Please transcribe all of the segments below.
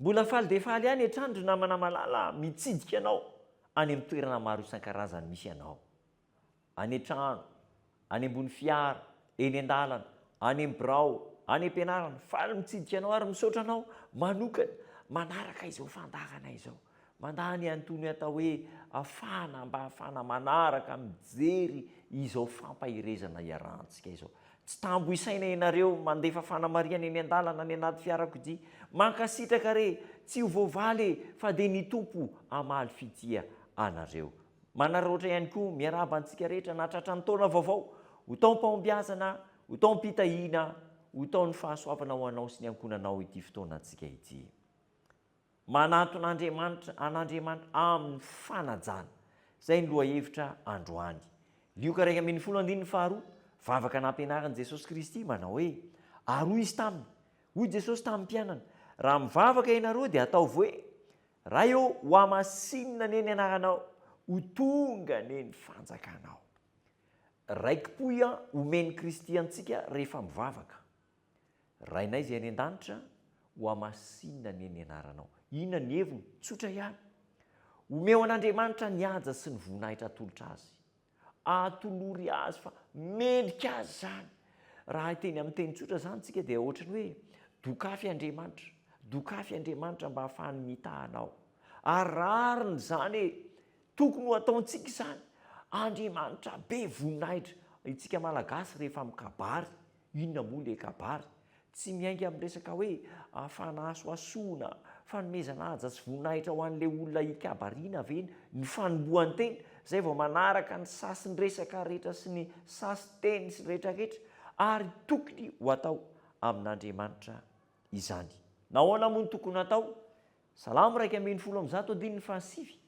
Mbola faly dia faly ihany hatrany ry namana malala mitsidika anao any amin'ny toerana maro isan-karazany misy anao. Any an-trano, any ambony fiara, eny an-dalana, any amin'ny birao, any am-pianarana. Faly mitsidika anao ary misaotra anao manokana manaraka izao fandaharana izao. Mandà ny antony atao hoe afahana mba ahafahana manaraka, mijery izao fampaherezana iarahantsika izao. Tsy tambo isaina ianareo mandefa fanamarihana eny an-dalana, any anaty fiarakodia. Mankasitraka re! Tsy ho voavaly e, fa dia ny Tompo hamaly fitia anareo. Manararaotra ihany koa miarahaba antsika rehetra nahatratra ny taona vaovao. Ho taom-pahombiazana, ho taom-pitahiana, ho taon'ny fahasoavana ho anao sy ny ankohonanao ity fotoanantsika ity. Manatona Andriamanitra an'Andriamanitra amin'ny fanajana. Izay ny lohahevitra androany. Lioka 11 andininy faharoa, vavaka nampianarin'i Jesosy Kristy manao hoe, Ary hoy Izy taminy, hoy Jesosy tamin'ny mpianany, Raha mivavaka ianareo dia ataovy hoe, Ray ô, hohamasinina anie ny anaranao, ho tonga anie ny fanjakanao. Raiki-pohy omen'i Kristy antsika rehefa mivavaka. Rainay izay any an-danitra, hohamasinina anie ny anaranao. Inona ny heviny? Tsotra ihany. Omeo an'Andriamanitra ny haja sy ny voninahitra atolotra Azy. Atolory Azy fa mendrika Azy izany. Raha hiteny amin'ny teny tsotra izany isika dia ohatran'ny hoe dokafy Andriamanitra, dokafy Andriamanitra mba hahafahany mitaha anao. Ary rariny izany e! Tokony ho ataontsika izany. Andriamanitra be voninahitra. Isika Malagasy rehefa mikabary Inona moa ilay kabary? Tsy miainga amin'ny resaka hoe fanasohasoana, fanomezana haja sy voninahitra ho an'ilay olona hikabariana ve ny fanombohan-teny, izay vao manaraka ny sasin-dresaka rehetra sy ny sasin-teny sy rehetrarehetra, ary tokony ho atao amin'Andriamanitra izany. Nahoana moa no tokony hatao? Salamo 111 andininy fahasivy.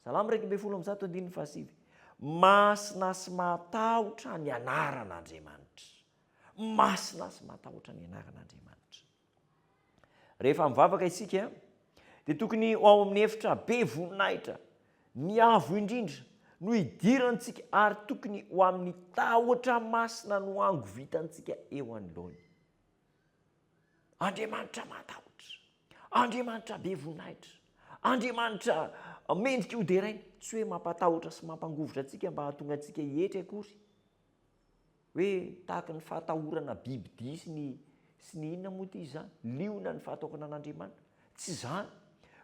Salamo 111 andininy fahasivy. Masina sy mahatahotra ny anaran'Andriamanitra. Masina sy mahatahotra ny anaran'Andriamanitra. Rehefa mivavaka isika dia tokony ho ao amin'ny efitra be voninahitra, ny avo indrindra no hidirantsika ary tokony ho amin'ny tahotra masina no hangovitantsika eo anoloany. Andriamanitra mahatahotra, Andriamanitra be voninahitra, Andriamanitra mendrika ho deraina. Tsy hoe mampatahotra sy mampangovitra antsika mba hahatonga antsika hietry akory. Hoe tahaka ny fahatahorana bibidia sy ny sy ny inona moa ity izany? Liona ny fahatahorana an'Andriamanitra. Tsy izany.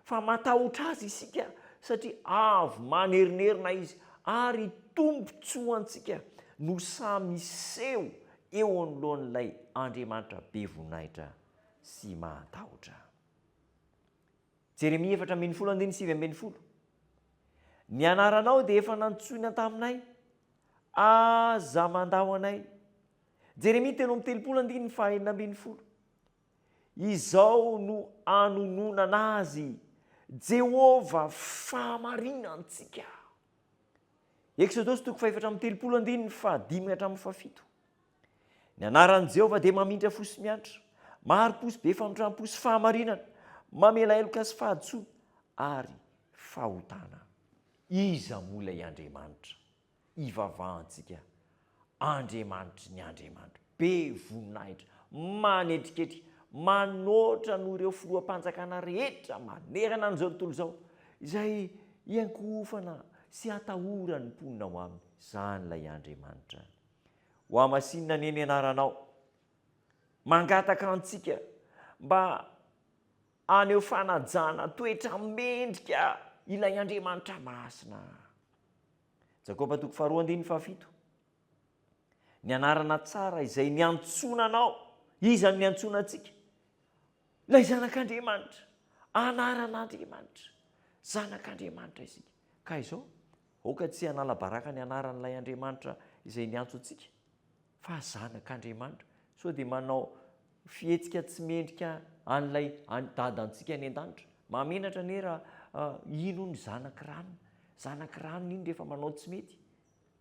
Fa matahotra azy isika satria avo manerinerina izy ary tombontsoantsika no samy miseho eo anoloan'ilay Andriamanitra be voninahitra sy mahatahotra. Jeremia 14 andininy 19. Ny anaranao dia efa nantsoina taminay, aza mandao anay. Jeremia 33 andininy faha-16. Izao no anononana azy, Jehovah fahamarinantsika. Eksodosy toko fahefatra amby telopolo andininy fahadimy hatramin'ny fahafito. Ny anaran'i Jehovah dia mamindra fo sy miantra, mahari-po sy be famindram-po sy fahamarinana, mamela heloka sy fahadisoana ary fahotana. Iza moa ilay Andriamanitra? ivavahantsika Andriamanitry ny Andriamanitra, be voninahitra, manetriketrika, manoatra noho ireo filoham-panjakana rehetra manerana an'izao tontolo izao, izay iankohofana sy atahoran'ny mponina ao aminy. Izany ilay Andriamanitra. Hohamasinina anie ny anaranao. Mangataka antsika mba haneho fanajana toetra mendrika ilay Andriamanitra masina. Jakoba toko faharoa andininy fahafito. Ny anarana tsara izay niantsoana anao. Iza no niantsoana antsika? Ilay zanak'Andriamanitra. Anaran'Andriamanitra. Zanak'Andriamanitra isika. Ka izao, aoka tsy hanala baraka ny anaran'ilay Andriamanitra izay niantso antsika fa zanak'Andriamanitra. Sao dia manao fihetsika tsy mendrika an'ilay dadantsika any an-danitra. Mahamenatra anie raha iny hono zanak'i ranona. Zanak'i ranona iny rehefa manao tsy mety.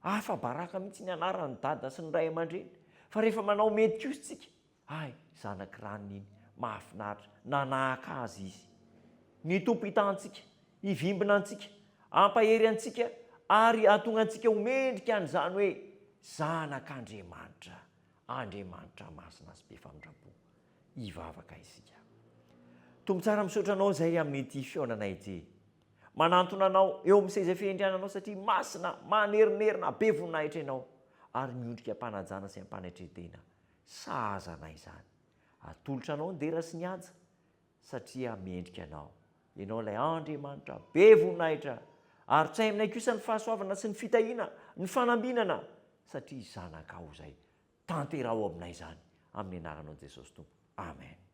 Afa-baraka mihitsy ny anaran'ny dada sy ny ray aman-dreny. Fa rehefa manao mety kosa isika, hay, zanak'i ranona iny. Mahafinaritra. Nanahaka azy izy. Ny Tompo hitaha antsika, hivimbina antsika, hampahery antsika ary hahatonga antsika ho mendrika an'izany hoe zanak'Andriamanitra. Andriamanitra masina sy be famindram-po. Hivavaka isika. Tompo tsara misaotra Anao izay amin'ity fihaonana ity. Manantona Anao eo amin'ny seza fiandriananao satria masina, manerinerina, be voninahitra Ianao ary miondrika am-panajana sy am-panetren-tena. Sahaza anay izany. Atolotra Anao ny dera sy ny haja satria mendrika Anao. Ianao ilay Andriamanitra be voninahitra. Ary tsy hay aminay kosa ny fahasoavana sy ny fitahiana, ny fanambinana satria zanakao izay. Tanteraho aminay izany amin'ny anaranao Jesosy Tompo. Amen.